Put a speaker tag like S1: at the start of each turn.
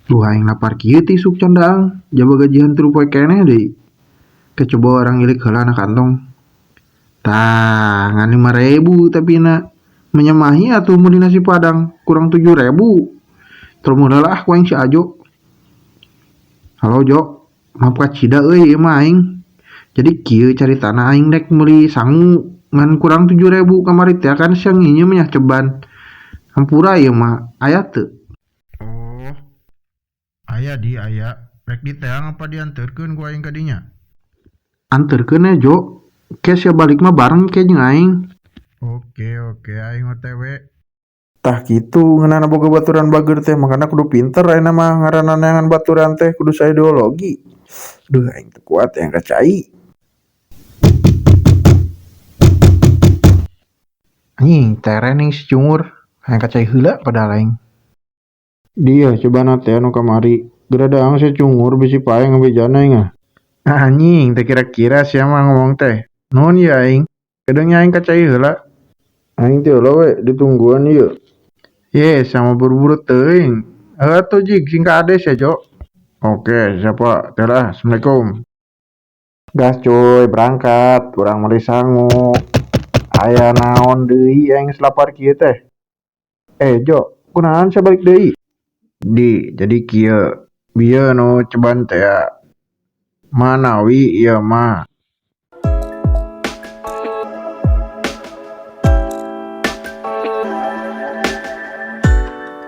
S1: Duh aing lapar kieu ti isuk can daang, jaba gajihan 3 poe keneh deui. Ke coba urang ilik heula na kantong. Tah, ngan 5.000 tapi na menyamahi atuh meuli nasi padang kurang 7.000. Telepon heula ah ku aing si Ajo. Halo Jo, maaf kacida euy ieu mah aing. Jadi kieu caritana aing rek meuli sangu ngan kurang 7.000 kamari teh kan sia nginjem nya ceban. Hampura ieu mah, aya teu? Oh, aya di aya. Rek diteang apa dianterkeun ku aing ka dinya? Anterkeun we Jo, ke sia balik mah bareng ke jeung aing. Oke oke aing OTW. Tah kitu ngeunana boga baturan bager teh makana kudu pinter ayeuna mah ngaranna neangan baturan teh kudu saideologi. Duh aing teu kuat hayang ka cai. Anjing tereng si cungur hayang ka cai heula padahal aing. Dia cobana teh anu kamari geura daang si cungur bisi paeh ngabejana aing ah. Anjing teu kira-kira sia mah ngomong teh. Nuhun ieu aing. Kedeung nya aing ka cai heula. Aing teh heula we ditungguan ieu. Ye sama buru-buru teuing. Heuh atuh jig sing kaade sia Jo. Oke siap Pak. Teh lah assalamualaikum. Gas cuy berangkat urang meuli sangu. Aya naon deui aing geus lapar kieu teh. Eh Jo, kunaon sia balik deui? Di, jadi kieu. Bieu nu ceban teh manawi ieu mah